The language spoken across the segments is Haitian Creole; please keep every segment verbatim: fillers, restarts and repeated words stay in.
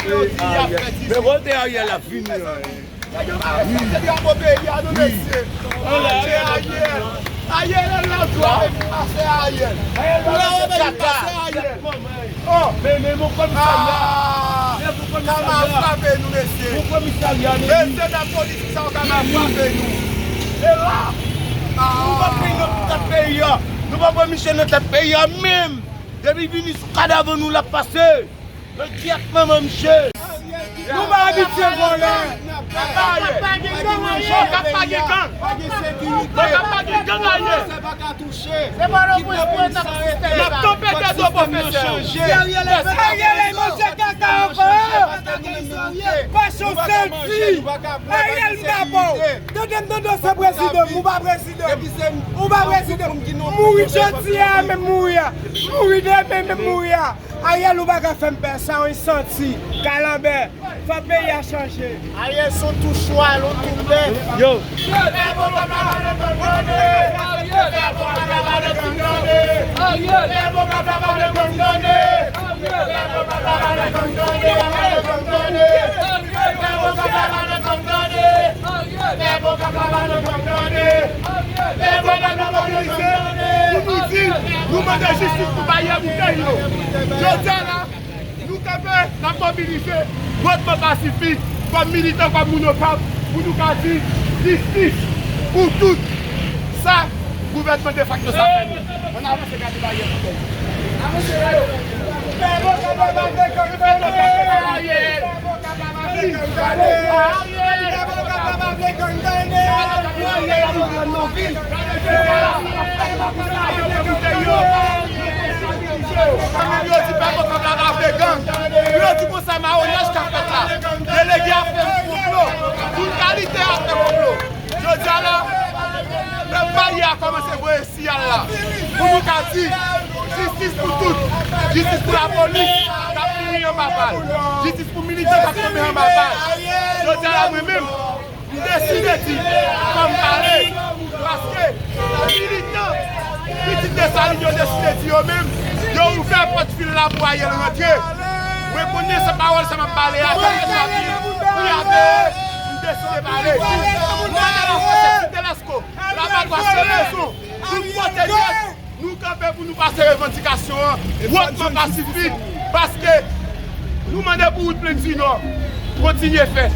Men kote Ariel ap vini an? Nèg yo pa respekte drapo peyi a, non, mesye. Monchè, Ariel. Ariel, lè l la, ou ap pase Ariel. Ou la, ou pase Ariel. Oh. Men, men, mon komisarya. Ah. Men, mon komisarya. Ka mal frape nou, mesye. Mon komisarya, men. Mesye, nan politik sa yo ka mal frape nou. E la, nou pa pran nan tèt peyi a. Nou pa pran misye nan tèt peyi a menm. Depi vini sou kadav nou l ap pase. Nan gyèt manman misye. Nou pa abitye vòlè. K ap pa gen gang, k ap pa gen gang. K ap pa gen gang, Ariel. Se pa nan pwen pou n ap sistèm sa. N ap kanpe dèyè do pwofesè. Ariel, Ariel, manje kaka ankò. Pase w senti. Ariel, m pa pa w. Tande m, tande w, se prezidan m, ou pa prezidan m. Ou pa prezidan m. Mouri jodi a, menm mouri a. Mouri demen, menm mouri a. Ariel, ou pa ka fè m pè sa, yon santi. Kalanbè. Fò peyi a chanje. Ariel se yon tou chwal, yon tou bèf. Yo. Pou nou di, nou mande jistis pou Ariel Bouteille yo. Jodi a la, nou kanpe, n ap mobilize, wotman pasifik, kòm militan, kòm moun Okap, pou nou ka di jistis pou tout sa gouvènman defakto sa fè nou. Ann avanse gade Ariel Bouteille. Avanse gade. Ariel. Yo di pèp Okap la pa vle gang. Yo di konsa mawonaj k ap fèt la. Delege ap fè konplo. Tout kalite ap fè konplo. Jodi a la, pèp Varye a kòmanse voye siyal la. Pou nou ka di, jistis pou tout. Jistis pou lapolis k ap mouri anba bal. Jistis pou militan k ap tonbe anba bal. Jodi a la, mwen menm, m deside di, fò m pale. Paske militan Pitit Desalin yo deside di yo menm, yo ouvè pòt vil la pou Ariel rantre. Mwen konnen se pawòl sa m ap pale a, kèlkeswa ki, ki a peye, m deside pale. Mwen mande Lafrans, Site Lèsko, Labatwa, Sen Lezon, tout kote n ye, nou kanpe pou nou pase revandikasyon an wotman pasifik, paske nou mande pou wout Plenn di Nò kontinye fèt.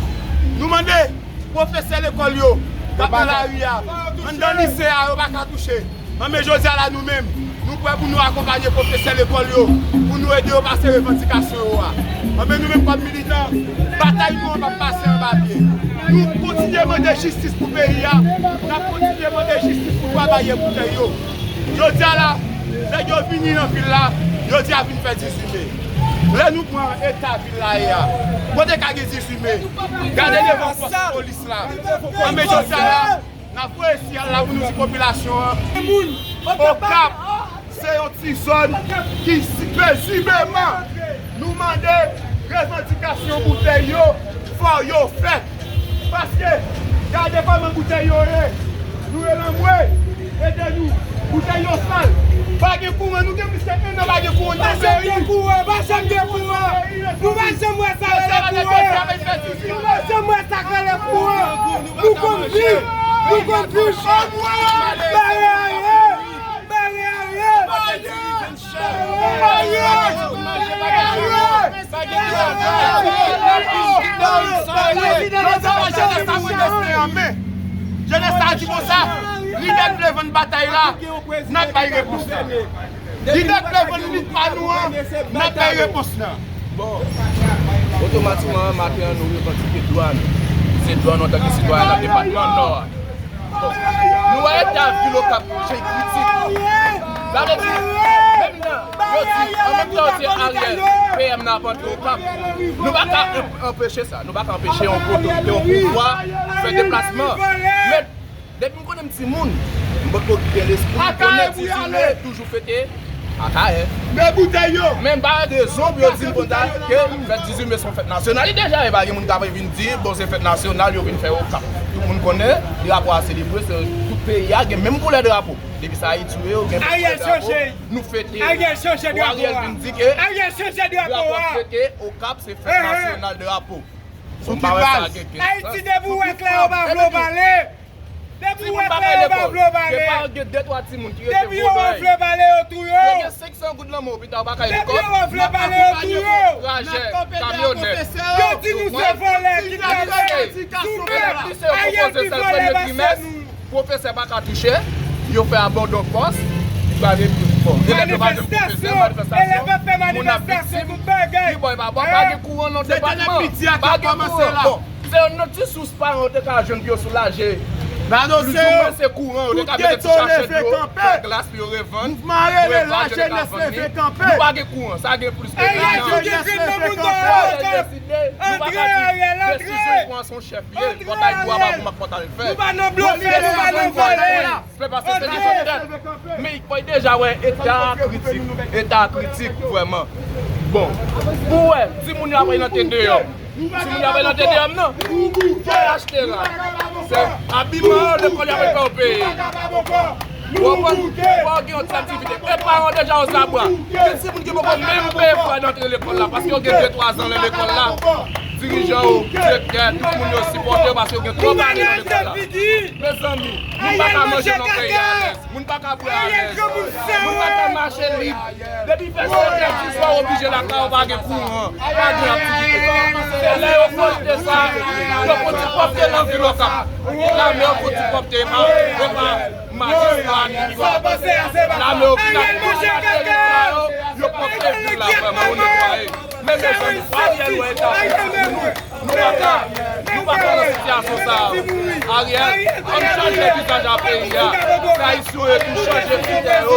Nou mande pwofesè lekòl yo k ap nan lari a, anndan lise a, yo pa ka touche. Anben, jodi a la, nou menm, nou prè pou nou akonpanye pwofesè lekòl yo, pou nou ede yo pase revandikasyon yo a. Anben, nou menm kòm militan, batay nou an p ap pase anba pye. Nou kontinye mande jistis pou peyi a, n ap kontinye mande jistis pou travayè Bouteille yo. Jodi a la, nèg yo vini nan vil la, yo di y ap vin fè dizuit me. Lè nou pran eta vil la ye a, kote ka gen dizuit me? Gade devan pòs polis la. Anben, jodi a la, n ap voye siyal la pou nou di popilasyon an, Okap se yon ti zòn ki si-, prezimeman nou mande revandikasyon Bouteille yo, fò yo fèt. Paske, gade kòman Bouteille yo ye. Nou rele anmwe, ede nou. Bouteille yo sal. Pa gen kouran, nou gen plis ke en an pa gen kouran nan peyi. Pa janm gen kouran, pa janm gen kouran. Nou pa janm wè sa rele kouran. Nou pa janm wè sa k rele kouran. Nou konn viv, nou konn viv. Bare a ye, bare a ye. Jenès la di konsa, lidè k vle vann batay la, n ap bay repons la. Lidè k vle vann lit pa nou an, n ap bay repons la. Bon, otomatikman, maten an, nou revandike dwa nou. Se dwa nou antanke sitwayen nan depatman Nò a. Nou wè eta vil Okap jan l kritik. Sa vle di, menm nan, yo di, an menm tan yo di Ariel, P M nan ap antre Okap, nou pa ka anp-, anpeche sa. Nou pa ka anpeche yon otorite, yon pouvwa fè deplasman. Men, depi m konnen m timoun, m potko gen lespri pou m konnen dizuit me toujou fete Akayè. Men Bouteille yo. Men m pa wè rezon pou yo di m konsa ke fèt dizuit me se yon fèt nasyonal. Li deja ye, pa gen moun k ap vin di, bon, se fèt nasyonal, yo vin fè Okap. Tout moun konnen, drapo a selebre, se tout peyi a gen menm koulè drapo. Depi sa Ayiti yo, gen Ariel chanje. Nou fete. Ariel chanje drapo a. Ariel vin di ke Ariel chanje drapo a. Fete Okap se fèt nasyonal drapo. Sou ki baz? Ayiti depi w wè klè yo pa vle w pale. Depi w wè klè yo pa vle w pale. Depi yo vle pale yo tou yo. San goud nan men w, pita w pa ka lekòl. Depi yo vle pale yo tou yo. Trajè, kamyonèt. Yo di nou se vòlè, kidnapè. Souple, Ariel ki vòlè pase nou. Pwofesè pa ka touche, yo fè abandon pòs, li pa gen pwofesè. Manifestasyon, elèv ap fè manifestasyon, tout bagay. Li bò, li pa bò, pa gen kouran nan depatman. Pa gen kouran. Bon, se youn nan ti sous paran yo te ka jwenn pou yo soulaje. Plizoumwen se kouran, yo te ka mete ti chachèt dlo, fè glas pou yo revann. Mouvman rele lajenès leve kanpe. Nou pa gen kouran, sa gen plis ke lajenès leve kanpe. Ariel deside, nou pa ka di desizyon pran se yon chèf li ye, pòtay bwa pa pou m ak pòtay fè. Nou pa nan blofè, nou pa nan vòlè. Fè pase se li sou tèt. Men fò y deja wè eta kritik, eta kritik vrèman. Bon, pou wè, timoun yo ap al nan te deyò. Timoun yo ap al nan te deyò m nan. Fò y achte rad. Se abiman lekòl yo ap al fè yo peye. Ou konprann? Fò gen yon ti aktivite. E paran deja yo zabwa. Gen timoun ki poko menm peye frè dantre lekòl la, paske yo gen de twa zan nan lekòl la. Dirijan yo, direktè, tout moun yo sipòte yo paske yo gen twòp ane nan lekòl la. Mezanmi, moun pa ka manje nan peyi a alèz. Moun pa ka bwè alèz. Moun pa ka mache lib. Depi fè sèt è di swa, oblije lakay ou, pa gen kouran, pa gen aktivite. Se lè yo pwofite sa, yo fè ti pwòpte nan vil Okap. Lame yo fè ti pòpte, e pa, e pa majistra ni pwòpte. Lame yo fè ti pòpte, yo pwòpte vil la vrèman, yo netwaye. Men mezanmi, Ariel wè eta nou, nou pa ka, nou pa ka nan sitiyasyon sa a. Ariel, ann chanje vizaj a peyi a. Se Ayisyen yo tou, chanje kritè yo.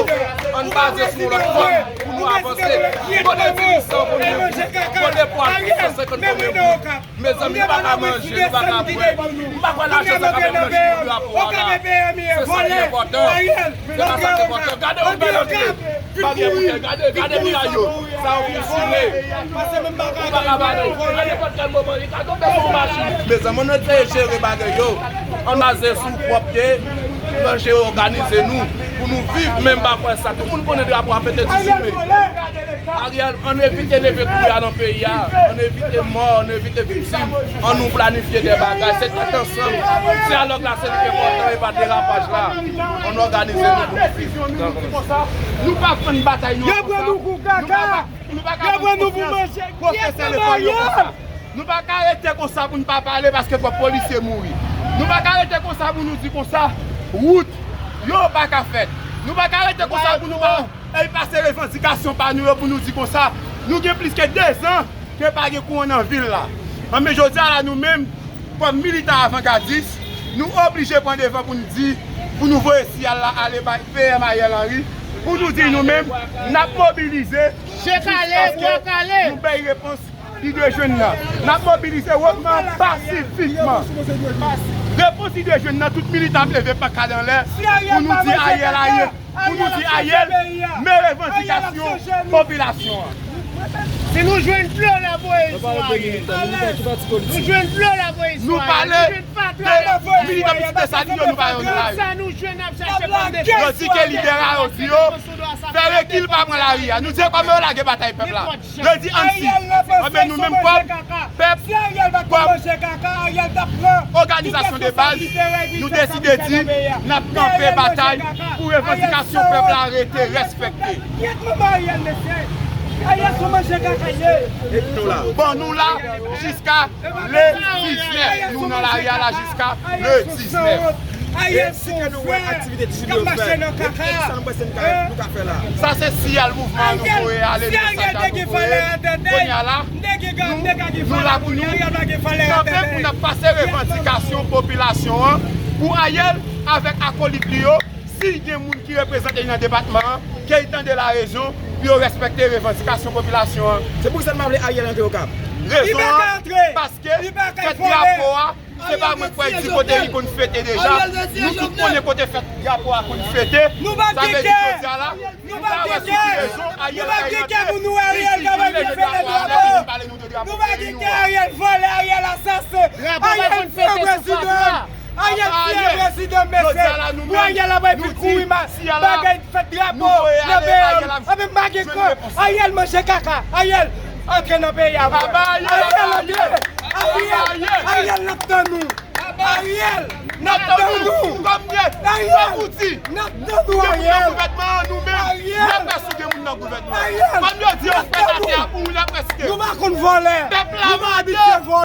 Ann baze sou yon lòt fòm pou nou avanse. Kote dirijan pou nou, kote pwa san senkant pou nou. Mezanmi, nou pa ka manje, nou pa ka bwè. M pa kwè lajan sa ka mete nan jip drapo a la. Se sa ki enpòtan. Se pa sa ki enpòtan. Gade yon bèl antre. Bagay pou tè, gade, gade miray yo. Sa yo fonksyone. Ou pa ka ba yo. A nenpòt kèl moman, li ka tonbe sou yon machin. Mezanmi, ann eseye jere bagay yo. Ann baze sou pwòpte, ann jere òganize nou. Pou nou viv menm ba kwè sa. Tout moun konnen drapo a fete dizuit me. Ariel, ann evite leve kouri a nan peyi a. Ann evite mò, ann evite viktim. Ann nou planifye de bagay. Se tèt ansanm. Dyalòg la se li ki enpòtan e pa derapaj la. Ann òganize nou pou nou viv. Nou pa konn batay nou. Yo pran nou kou kaka. Yo pran nou pou manje. Pwofesè lekòl yo konsa. Nou pa ka rete konsa pou n pa pale paske twòp polisye mouri. Nou pa ka rete konsa pou nou di konsa wout yo pa ka fèt. Nou pa ka rete konsa pou nou pa, e, pase revandikasyon pa nou yo pou nou di konsa. Nou gen plis ke de zan ke pa gen kouran nan vil la. Anben jodi a la nou menm, kòm militan avangadis, nou oblije pran devan pou n di, pou nou voye siyal la ale bay P M Ariel Henry, pou nou di nou menm, n ap mobilize jiskaske nou bay repons li dwe jwenn nan. N ap mobilize wotman pasifikman. Repons li dwe jwenn nan, tout militan ap leve pankad anlè pou nou di Ariel Ariel, pou nou di Ariel, men revandikasyon popilasyon an. Si nou jwenn dlo la voye sou Ariel. Nou jwenn dlo la voye sou Ariel. Nou pale de militan Pitit Desalin yo, nou pa yon live. Sa nou jwenn ap chache kòm defann. Yo di ke lidè a yo di yo fè rekil pa pran lari a. Nou di yo kòman yo lage batay pèp la. Yo di ann si. Anben nou menm kòm pèp, kòm òganizasyon de baz, nou deside di n ap kanpe batay pou revandikasyon pèp la rete respekte. Bon, nou la jiska le diznèf. Nou nan lari a la jiska le diznèf. E si ke nou wè aktivite dizuit yo fè, e ki sa nou panse nou ka, nou ka fè la? Sa se siyal mouvman nou voye ale, mesaj sa nou voye. Kounye a la, nou, nou la pou nou kanpe pou n ap pase revandikasyon popilasyon an pou Ariel avèk akolit li yo. Si gen moun ki reprezante li nan depatman an, ke li tande larezon pou yo respekte revandikasyon popilasyon an. Se pou sa n pa vle Ariel antre Okap. Rezon an, paske fèt drapo a, se pa mwen k pral di kote li konn fete deja. Nou tout konnen kote fèt drapo a konn fete. Sa vle di jodi a la, nou pa wè sou ki rezon Ariel ka rantre. Li vin leve drapo a, li vin pale nou de drapo peyi nou an. Drapo pa konn fete sou plas la. Ariel tiye prezidan, mesye. Pou Ariel ap epi kouri, bagay fèt drapo nan peyi a. Anben, pa gen kò. Ariel manje kaka. Ariel antre nan peyi a. Ariel antre. Ariel, Ariel n ap tann ou. Ariel n ap tann ou. Ariel n ap tann ou. Ariel n ap tann ou, Ariel. Ariel n ap tann ou. Nou pa konn vòlè. Nou pa abitye vòlè.